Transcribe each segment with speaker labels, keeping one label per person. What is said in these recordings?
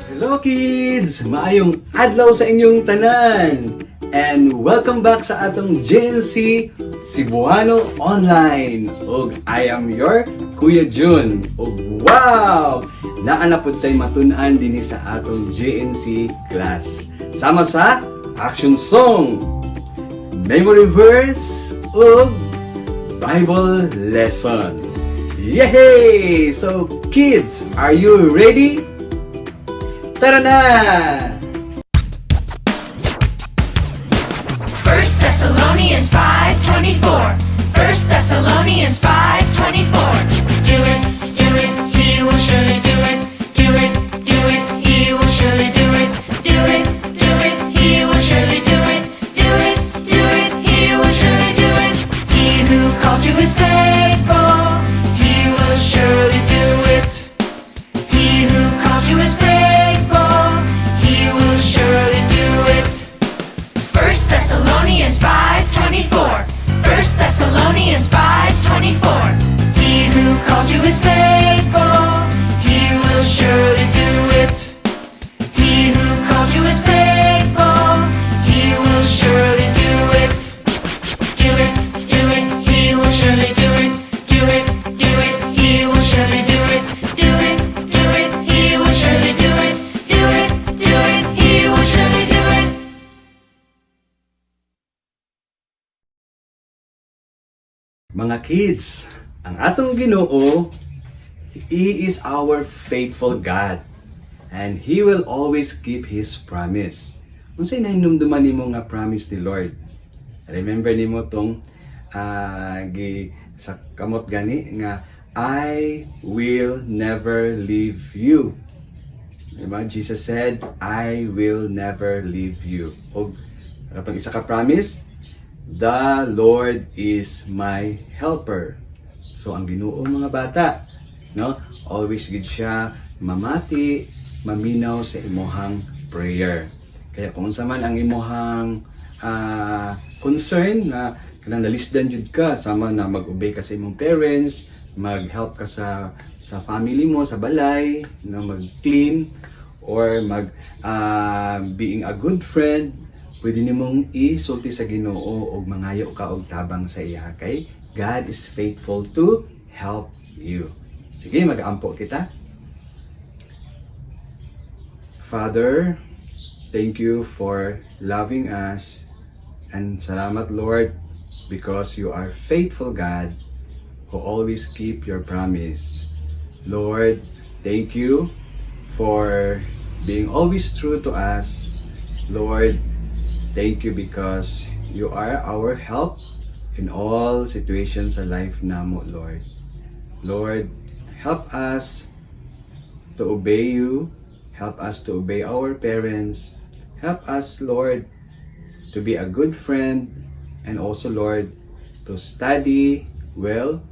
Speaker 1: Hello, kids! Maayong adlaw sa inyong tanan! And welcome back sa atong JNC Cebuano Online. Ug I am your Kuya Jun. Ug wow! Naa na pud tay matun-an dinhi sa atong JNC class. Sama sa action song, memory verse, ug Bible lesson. Yay! So kids, are you ready? Tara na!
Speaker 2: 1 Thessalonians 5:24. 1 Thessalonians 5:24. Do it, he will surely do it. Do it, he will surely do it. Do it, he will surely do it. Do it, he will surely do it. He who calls you is faithful. He will surely do it. He who calls you is faithful. He will surely do it. 1 Thessalonians 5:24. 1 Thessalonians 5:24. He who calls you is faithful. He will surely do it. He who calls you is faithful. He will surely do it. Do it, he will surely do it. Do it, he will surely do it. Do it, he will surely do it. Do it, he will surely do it.
Speaker 1: Mga kids, ang atong Ginoo, He is our faithful God and He will always keep His promise. Unsay nahinumduman nimo nga promise ni Lord? Remember nimo tong gi sa kamot gani nga "I will never leave you." Diba? Jesus said, "I will never leave you." Og katong isa ka promise, "The Lord is my helper." So ang Ginoo, mga bata, no? Always gid siya mamati, maminaw sa imuhang prayer. Kaya kung unsa man ang imuhang concern na kanang nalisdan jud ka, sama na mag-obey ka sa imong parents, mag-help ka sa family mo sa balay, no, mag-clean or mag being a good friend, pwede nimong isulti sa Ginoo og mangayo ka og tabang sa iya kay God is faithful to help you. Sige, mag-ampo kita. Father, thank you for loving us and salamat, Lord, because you are faithful God who always keep your promise. Lord, thank you for being always true to us. Lord, thank you because you are our help in all situations sa life namo, Lord. Lord, help us to obey you. Help us to obey our parents. Help us, Lord, to be a good friend and also, Lord, to study well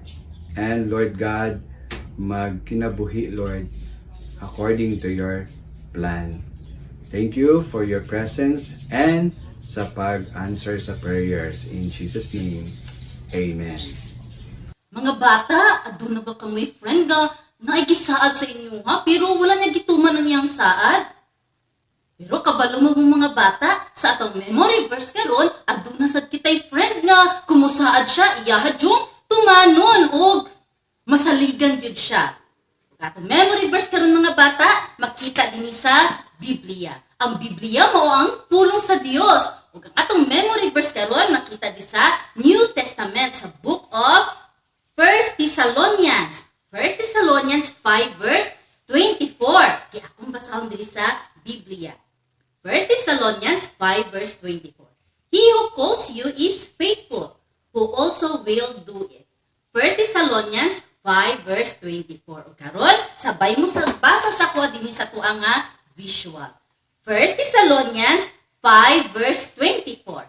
Speaker 1: and, Lord God, magkinabuhi, Lord, according to your plan. Thank you for your presence and sa pag-answer sa prayers. In Jesus' name, Amen.
Speaker 3: Mga bata, aduna ba kang may friend nga naigisaad sa inyo ha, pero wala niya gituman ang iyang saad? Pero kabalo mo, mga bata, sa atong memory verse karon, aduna sad kitay friend nga kumusaad siya, iyaha yung tumanon og masaligan gyud siya. Ug atong memory verse karon, mga bata, makita dinhi sa Biblia. Ang Biblia mao ang pulong sa Dios. Ug ang atong memory verse karon makita di sa New Testament, sa book of 1 Thessalonians. 1 Thessalonians 5 verse 24. Kaya akong basahon diri sa Biblia. 1 Thessalonians 5 verse 24. "He who calls you is faithful, who also will do it." 1 Thessalonians 5 verse 24. O karon, sabay mo sa basa sa ko dinhi sa tuang nga visual. 1 Thessalonians 5 verse 24.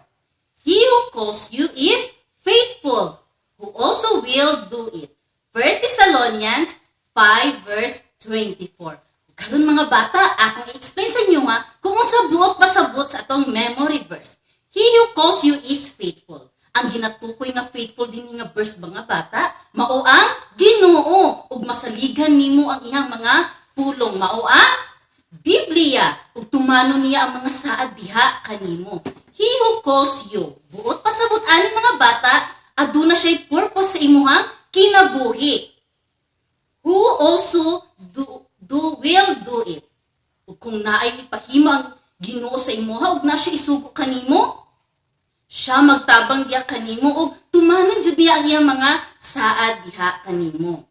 Speaker 3: "He who calls you is faithful, who also will do it." 1 Thessalonians 5 verse 24. Karon, mga bata, akong i-explain sa inyo nga kung unsa buot pasabot sa atong memory verse. "He who calls you is faithful." Ang ginatukoy nga faithful din nga verse, mga bata, mao ang Ginoo ug masaligan nimo ang iyang mga pulong. Mao ang Biblia. Biblia ug tumanon niya ang mga saad diha kanimo. He who calls you. Buot pasabot ani, mga bata, aduna siya'y purpose sa imuhang kinabuhi. Who also do, do will do it. Ug kung naay ipahimo ang Ginoo sa imuha ug na siya isugo kanimo, siya magtabang diha kanimo ug tumanon jud niya ang iyang mga saad diha kanimo.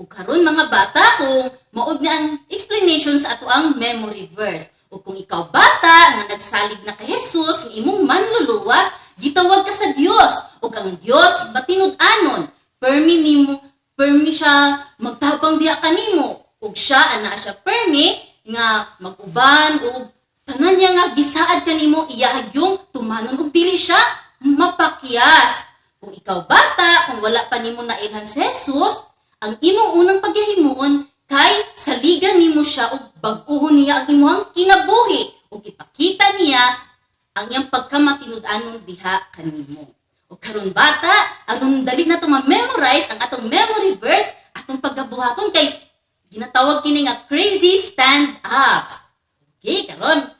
Speaker 3: Ug karon, mga bata, kung mao na ang explanation sa atoang memory verse. Ug kung ikaw, bata, nga nagsalig na kay Jesus nga imong manluluwas, gitawag ka sa Dios ug ang Dios matinud-anon. Permi nimo, permi siya magtabang diha kanimo ug siya ana siya permi nga mag-uban ug tanan niya nga gisaad kanimo, iya yung tumanon ug dili siya mapakyas. Kung ikaw, bata, kung wala pa nimo nailhan si Jesus, ang imong unang paghimuon kay saligan nimo siya ug bag-uhon niya ang imong kinabuhi ug ipakita niya ang iyang pagkamatinud-anon diha kanimo. Ug karon, bata, aron dali na to ma-memorize ang atong memory verse, atong paggabuhaton kay ginatawag kini nga crazy stand-ups. Okay, karon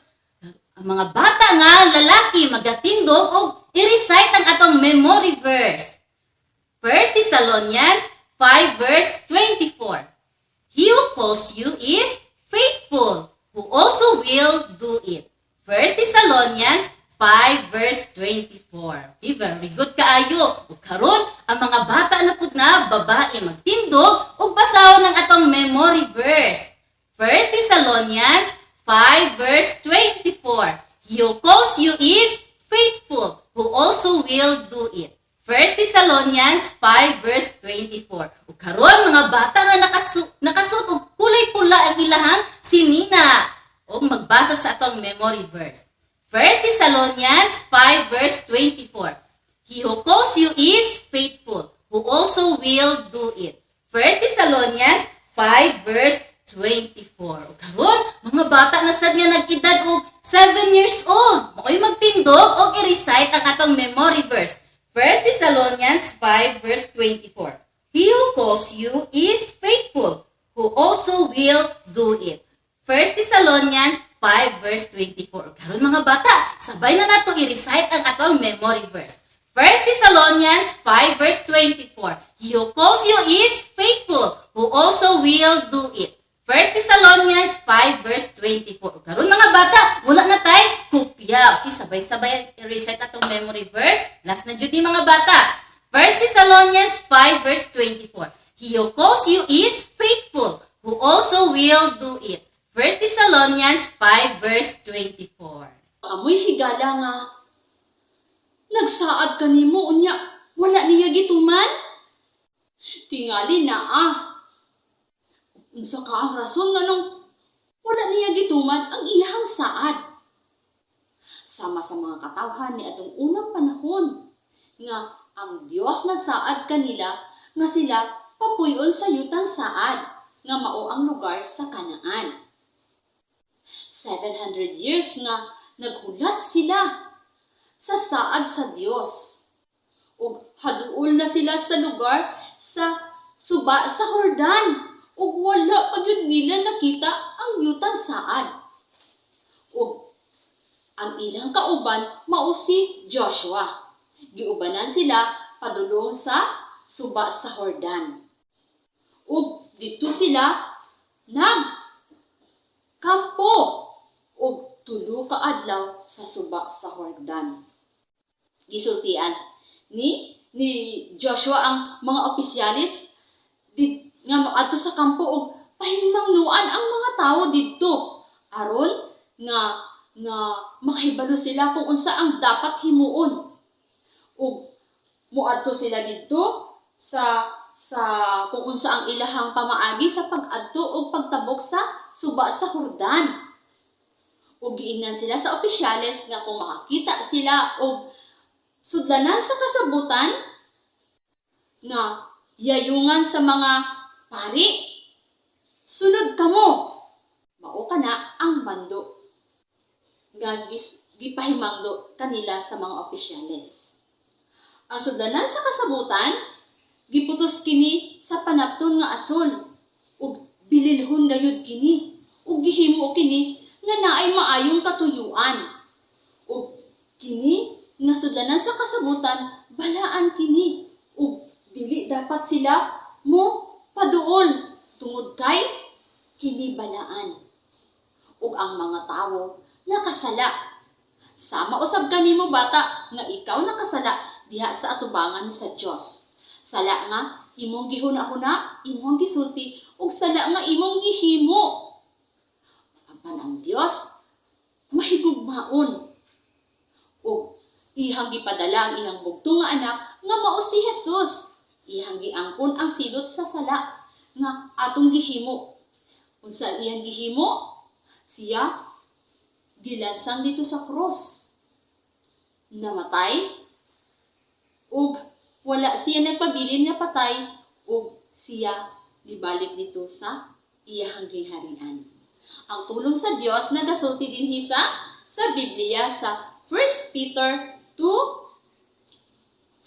Speaker 3: ang mga bata nga lalaki magatindog og i-recite ang atong memory verse. 1 Thessalonians 5 verse 24. He who calls you is faithful, who also will do it. 1 Thessalonians 5 verse 24. Okay, very good kaayo. Ug karon ang mga bata na pud na babae magtindog ug basahon ang atong memory verse. 1 Thessalonians 5 verse 24. He who calls you is faithful, who also will do it. 1 Thessalonians 5 verse 24. Ug karon mga bata nga nakasuot og kulay pula ang ilahang sinina ug magbasa sa atong memory verse. 1 Thessalonians 5 verse 24. He who calls you is faithful, who also will do it. 1 Thessalonians 5 verse 24. Ug karon, mga bata na sad nga nag-edad og 7 years old, mao'y magtindog og i-recite ang atong memory verse. 1 Thessalonians 5 verse 24. He who calls you is faithful, who also will do it. 1 Thessalonians 5 verse 24. Karon, mga bata, sabay na nato i-recite ang atong memory verse. 1 Thessalonians 5 verse 24. He who calls you is faithful, who also will do it. 1 Thessalonians 5 verse 24. Karon, mga bata, wala na tay kopya. Okay, sabay-sabay i-recite atong memory verse. Last na jud ni, mga bata. 1 Thessalonians 5 verse 24. He who calls you is faithful, who also will do it. 1 Thessalonians 5 verse 24.
Speaker 4: Kamoy higala nga nagsaad kanimo unya wala niya gituman? Tingali na ah. Unsa ka ang rason nganong wala niya gituman ang iyahang saad? Sama sa mga katawhan ni atong unang panahon nga ang Dios nagsaad kanila nga sila papuyon sa yutang saad nga mao ang lugar sa Kanaan. 700 years nga naghulat sila sa saad sa Dios. Ug haduol na sila sa lugar sa suba sa Jordan ug wala pa gyud nila nakita ang yutang saad. Ug ang ilang kauban mao si Joshua. Giubanan sila padulong sa suba sa Jordan. Ug didto sila nag kampo og 3 ka adlaw sa suba sa Jordan. Gisultian ni Joshua ang mga opisyalis nga moadto sa kampo og pahimangnuan ang mga tawo didto aron nga nga makahibalo sila kung unsa ang dapat himuon. Ug moadto sila didto sa kung unsa ang ilahang pamaagi sa pag-adto o pagtabok sa suba sa Jordan. Ug giingnan sila sa opisyales nga kung makakita sila og sudlanan sa kasabutan nga yayungan sa mga pari, sunod kamo. Mao kana ang mando nga gipahimangdo kanila sa mga opisyales. Ang sudlanan sa kasabutan giputos kini sa panapton nga asul ug bililhon gayud kini ug gihimo kini nga naay maayong katuyuan. Ug kini nga sudlanan sa kasabutan, balaan kini ug dili dapat sila mo paduol tungod kay kini balaan. Ug ang mga tawo nakasala. Sama usab kanimo, bata, nga ikaw nakasala diha sa atubangan sa Dios. Sala nga imong gihuna-huna, imong gisulti, ug sala nga imong gihimo. Apan ang Dios mahigugmaon. Ug ihang gipadala ang iyang bugtong nga anak nga mao si Jesus. Iyang giangkon ang silot sa sala nga atong gihimo. Unsa iyang gihimo? Siya gilansang dito sa cross. Namatay ug wala siya nagpabilin nga patay ug siya nibalik dito sa iyahang giharian. Ang pulong sa Dios nagasulti dinhi sa Biblia sa 1 Peter 2,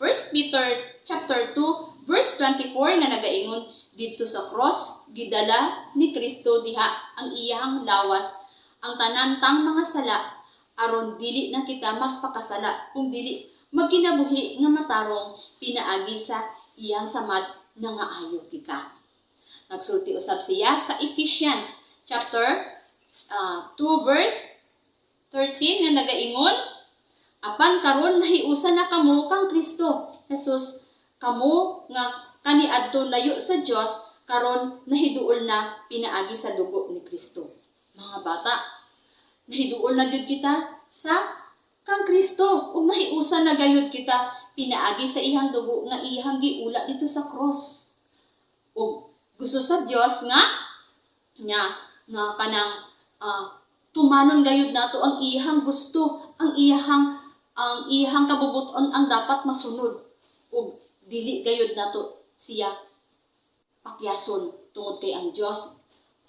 Speaker 4: 1 Peter chapter 2 verse 24 nga nagaingon, "Didto sa cross gidala ni Kristo diha ang iyang lawas ang tanan tang mga sala aron dili na kita magpakasala kung dili magkinabuhi nga matarong pinaagi sa iyang samad na nga ayo kita." Nagsulti usab siya sa Ephesians chapter 2 verse 13 nga nagaingon, "Apan karon nahiusa na kamo kang Kristo Jesus, kamo nga kaniadto layo sa Dios, karon nahiduol na pinaagi sa dugo ni Kristo." Mga bata, nahiduol na gyud kita sa kang Kristo ug nahiusa na gayud kita pinaagi sa iyang dugo nga iyang giula dito sa cross. Ug gusto sa Dios nga kanang tumanon gayud nato ang iyang gusto, ang iyang kabubuton ang dapat masunod ug dili gayud nato siya pakyason tungod kay ang Dios,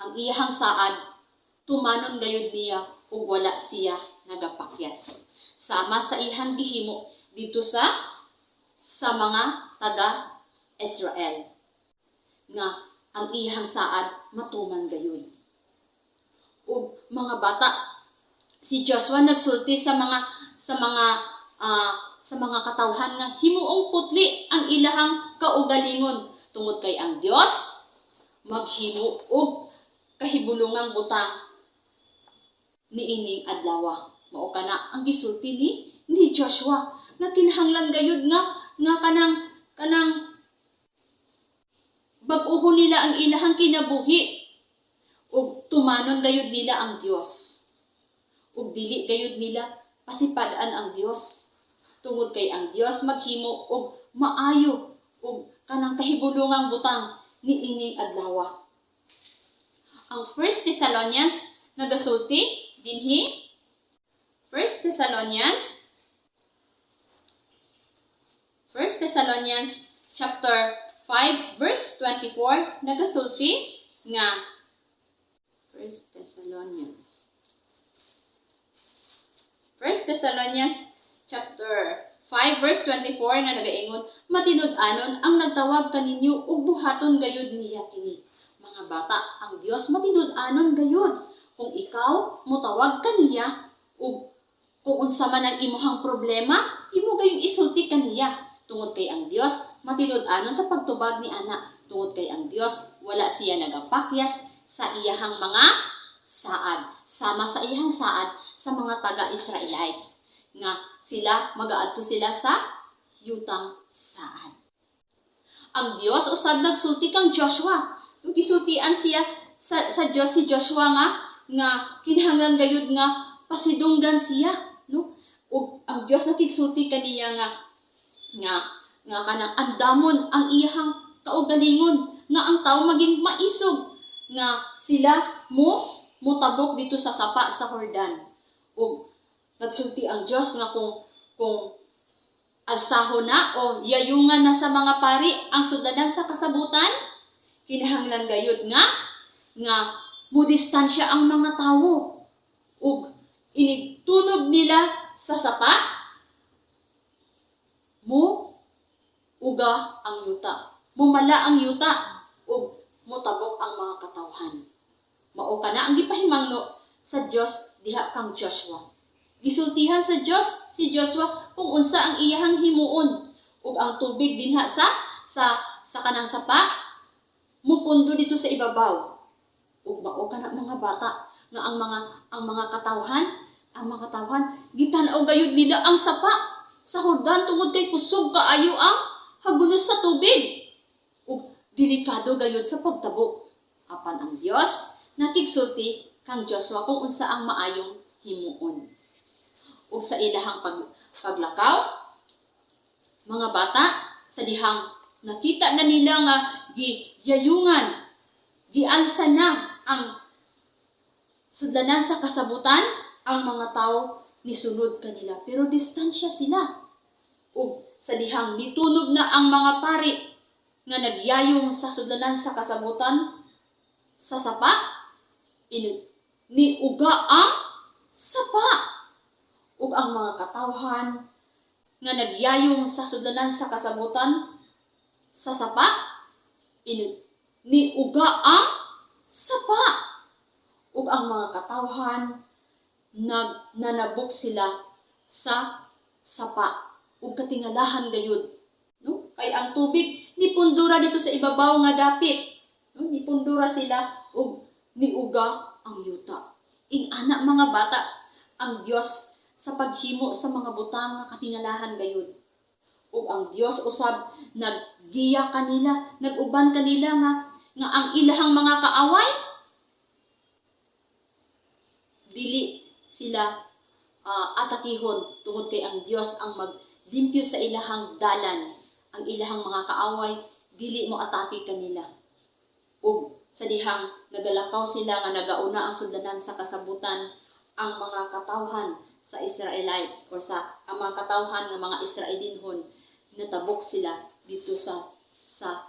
Speaker 4: ang iyang saad, tumanon gayud niya ug wala siya nagapakyas. Sama sa iyang gihimo dito sa mga taga Israel nga ang iyang saad matuman gayud. Ug mga bata, si Joshua nagsulti sa mga katawhan nga himuong putli ang ilahang kaugalingon tungod kay ang Dios maghimo og kahibulungang butang niining adlaw. Mao kana ang gisulti ni Joshua nga kinahanglan gayud nga kanang bag-ohon nila ang ilahang kinabuhi ug tumanon gayud nila ang Dios. Ug dili gayud nila pasipad-an ang Dios tungod kay ang Dios maghimo og maayo ug kanang kahibulungang butang niining adlaw. Ang 1 Thessalonians nagasulti dinhi, 1 Thessalonians, 1 Thessalonians chapter 5 verse 24 nagasulti nga, 1 Thessalonians chapter 5 verse 24 nga nagaingon, "Matinud-anon ang nagtawag kaninyo ug buhaton gayud niya kini." Mga bata, ang Dios matinud-anon gayud. Kung ikaw motawag kaniya ug kung unsa man ang imuhang problema, imo gayong isulti kaniya tungod kay ang Dios matinud-anon sa pagtubag ni ana, tungod kay ang Dios wala siya nagapakyas sa iyahang mga saad, sama sa iyahang saad sa mga taga-Israelites nga sila magaadto sila sa yutang saad. Ang Dios usab nagsulti kang Joshua. Ug gisultian siya sa Dios si Joshua nga kinahanglan gayud nga pasidunggan siya, no? Ug ang Dios nakigsulti kaniya nga kanang andamon ang iyahang kaugalingon nga ang tao maging maisog nga sila mo motabok dito sa sapa sa Jordan. Ug nagsulti ang Dios nga kung alsaho na o yayungan na sa mga pari ang sudlanan sa kasabutan, kinahanglan gayud nga mudistansya ang mga tawo ug inigtunob nila sa sapa, mo uga ang yuta, mumala ang yuta ug motabok ang mga katawhan. Mao Mao kana ang gipahimangno sa Dios diha kang Joshua. Gisultihan sa Dios si Joshua kung unsa ang iyahang himuon, ug ang tubig dinha sa kanang sapa mupundo dito sa ibabaw. Ug mao kana, mga bata, nga ang mga katawhan gitan-aw gayud nila ang sapa sa Jordan tungod kay kusog kaayo ang hagunos sa tubig ug delikado gayud sa pagtabok. Apan ang Dios nakigsulti kang Joshua kung unsa ang maayong himuon. Ug sa ilahang paglakaw, mga bata, sa dihang nakita na nila nga giyayungan, gialsa na ang sudlanan sa kasabutan, ang mga tao nisunod kanila. Pero distansya sila. Ug sa dihang nitunog na ang mga pari nga nagyayong sa sudlanan sa kasabutan sa sapa, niuga ang sapa. Ug ang mga katawhan nga nagyayong sa sudlanan sa kasabutan sa sapa, niuga ang sapa. Ug ang mga katawhan nanabok sila sa sapa ug katingalahan gayud, no, kay ang tubig nipundura dito sa ibabaw nga dapit, no? Nipundura sila ug niuga ang yuta. Ing-ana, mga bata, ang Dios sa paghimo sa mga butang nga katingalahan gayud. Ug ang Dios usab naggiya kanila, nag-uban kanila nga ang ilahang mga kaaway dili sila atakihon tungod kay ang Dios ang maglimpyo sa ilahang dalan. Ang ilahang mga kaaway dili mo atake kanila. Ug sa dihang nagalakaw sila nga nagauna ang sudlanan sa kasabutan, ang mga katawhan sa Israelites or sa ang mga katawhan nga mga Israelinhon, natabok sila dito sa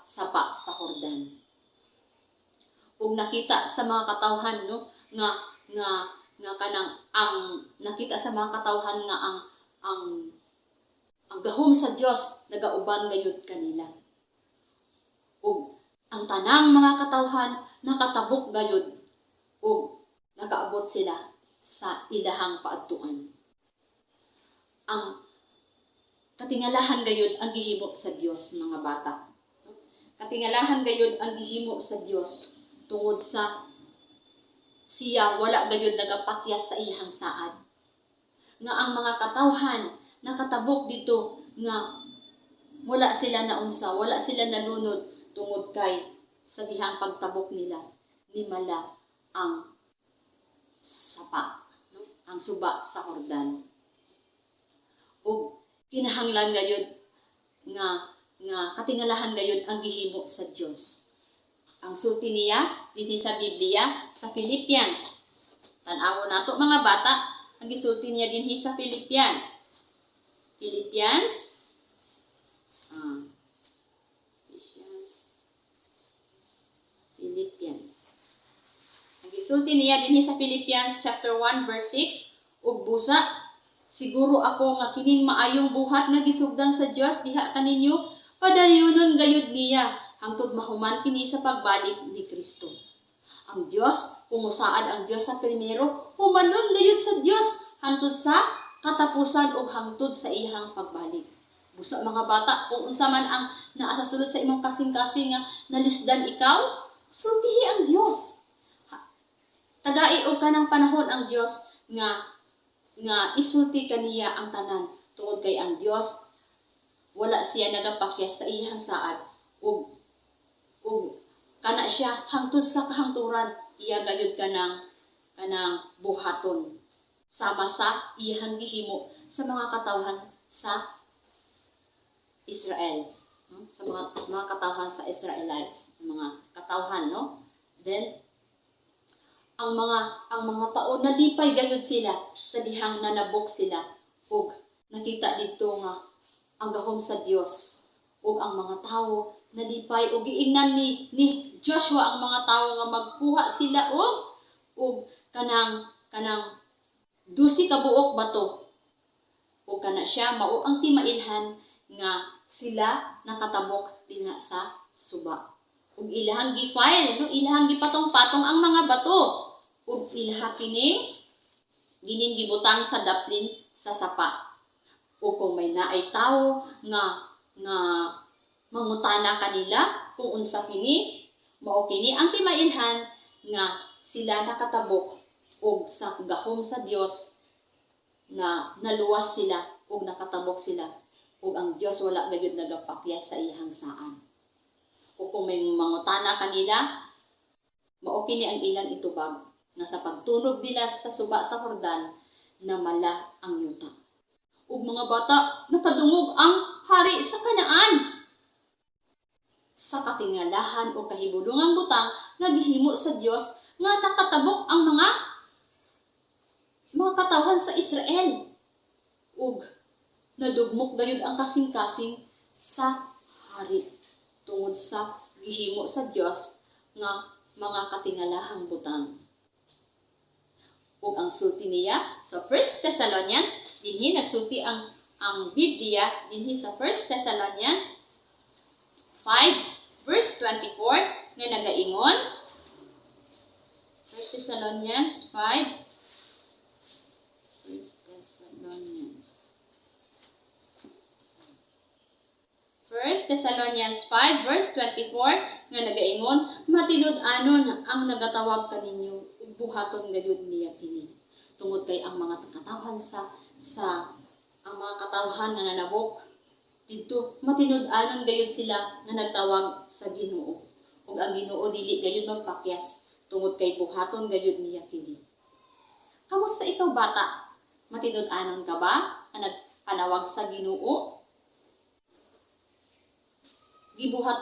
Speaker 4: sapa sa Jordan. Ug nakita sa mga katawhan, no, nga kanang ang nakita sa mga katawhan nga ang gahom sa Dios nagauban gayud kanila. Ug ang tanang mga katawhan nakatabok gayud ug nakaabot sila sa ilahang paadtuan. Ang katingalahan gayud ang gihimo sa Dios, mga bata. Katingalahan gayud ang gihimo sa Dios tungod sa siya wala gayud nagapakyas sa iyang saad. Nga ang mga katawhan nakatabok dito nga wala sila naunsa, wala sila nalunod tungod kay sa dihang pagtabok nila nimala ang sapa, no? Ang suba sa Jordan. Ug kinahanglan gayud nga katingalahan gayud ang gihimo sa Dios. Ang sulti niya dinhi sa Biblia sa Philippians. Tan-awon nato, mga bata, ang gisulti niya dinhi sa Philippians. Philippians. Philippians. Philippians. Ang gisulti niya dinhi sa Philippians chapter 1 verse 6, "Ug busa siguro ako nga kining maayong buhat nga gisugdan sa Dios diha kaninyo, padayunon gayud niya hangtod mahuman kini sa pagbalik ni Kristo." Ang Dios, kung musaad ang Dios sa primero, humanon gayud sa Dios hangtod sa katapusan ug hangtod sa iyang pagbalik. Busa, mga bata, kung unsa man ang naa sa sulod sa imong kasing-kasing nga nalisdan ikaw, sultihi ang Dios. Tagai og kanang panahon ang Dios nga isulti kaniya ang tanan tungod kay ang Dios wala siya nagapakyas sa iyang saad ug kana siya hangtod sa kahangturan iya gayud kanang buhaton sama sa iyang gihimo sa mga katawhan sa Israel, no? Sa mga katawhan sa Israelites, mga katawhan, no? Then ang mga tao nalipay gayud sila sa dihang nanabok sila ug nakita didto nga ang gahom sa Dios, ug ang mga tawo nalipay ug giingnan ni Joshua ang mga tawo nga magkuha sila og kanang 12 ka buok bato, ug kana siya mao ang timailhan nga sila nakatabok dinha sa suba ug ilahang gi-file, no, ilahang gipatong-patong ang mga bato. Ug ilha kining ginin gibutang sa daplin sa sapa. O kung may naay tawo nga mangutana kanila kung unsa kini, mao kini ang timailhan nga sila nakatabok og sa gahom sa Dios na naluwas sila ug nakatabok sila ug ang Dios wala gayud nagapakyas sa iyang saad. O kung may mangutana kanila, mao kini ang ilang itubag nga sa pagtunob nila sa suba sa Jordan, namala ang yuta. Ug mga bata, nakadungog ang hari sa Kanaan sa katingalahan o kahibulungang butang nga gihimo sa Dios nga nakatabok ang mga katawhan sa Israel. Ug nadugmok gayud ang kasing-kasing sa hari tungod sa gihimo sa Dios nga mga katingalahang butang. Ug ang sulti niya sa 1 Thessalonians, dinhi nagsulti ang Biblia dinhi sa 1 Thessalonians 5 verse 24 nga nagaingon, 1 Thessalonians 5, 1 Thessalonians 1 Thessalonians 5 verse 24 nga nagaingon, "Matinud-anon ang nagatawag kaninyo ug buhaton gayud niya kini." Tungod kay ang mga katawhan sa ang mga katawhan nga nanabok didto, matinud-anon gayud sila nga nagtawag sa Ginoo ug ang Ginoo dili gayud magpakyas tungod kay buhaton gayud niya kini. Kamusta ikaw, bata? Matinud-anon ka ba nga nagpanawag sa Ginoo? Gibuhat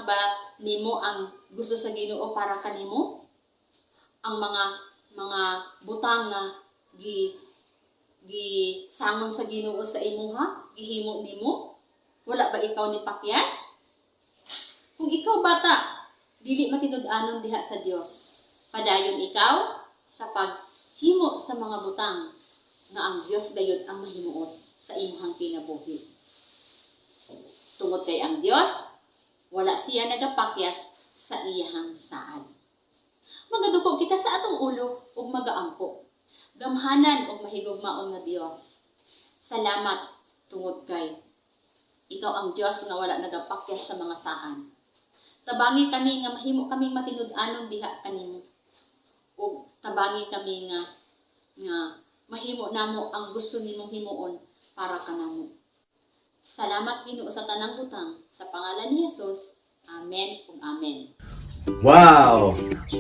Speaker 4: ba nimo ang gusto sa Ginoo para kanimo? Ang mga butang nga gi gi sangon sa Ginoo sa imuha, gihimo nimo? Wala ba ikaw ni pakyas? Kung ikaw, bata, dili matinud-anon diha sa Dios, padayon ikaw sa paghimo sa mga butang nga ang Dios gayud ang mahimuot sa imuhang kinabuhi. Tungod kay ang Dios, wala siya nagapakyas sa iyahang saad. Magadukog kita sa atong ulo ug magaampo. Gamhanan ug mahigugmaon nga Dios, salamat tungod kay ikaw ang Dios nga wala nagapakyas sa mga saad. Tabangi kami nga mahimo kaming matinud-anon diha kanimo. Ug tabangi kami nga mahimo namo ang gusto nimong himuon para kanamo. Salamat, Ginoo, sa tanang butang, sa pangalan ni Jesus. Amen ug amen.
Speaker 1: Wow!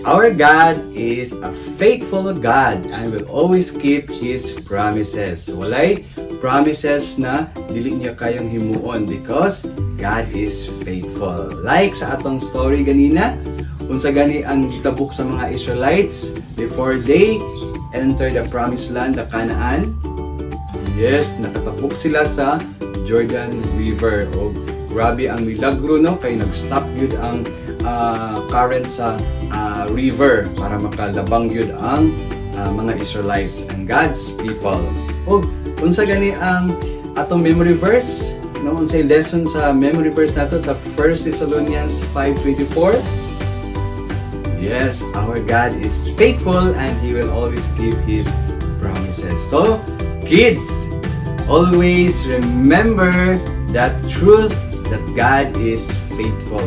Speaker 1: Our God is a faithful God and will always keep His promises. Walay promises na dili niya kayang himuon because God is faithful. Like sa atong story ganina, unsa gani ang gitabok sa mga Israelites before they enter the promised land, the Canaan? Yes, nakatabok sila sa Jordan River. O grabe ang milagro, no, kay nag-stop yun ang current sa river para makalabang yun ang mga Israelites and God's people. O unsa gani ang atong memory verse? No, unsay lesson sa memory verse nato sa 1 Thessalonians 5:24? Yes, our God is faithful and He will always keep His promises. So, kids, always remember that truth that God is faithful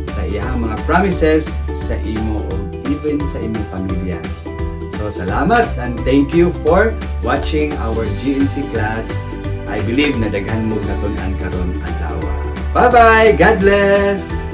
Speaker 1: sa iyang mga promises sa imo o even sa imong pamilya. So, salamat and thank you for watching our GNC class. I believe na daghan mo natun-an karon adlaw. Bye-bye! God bless!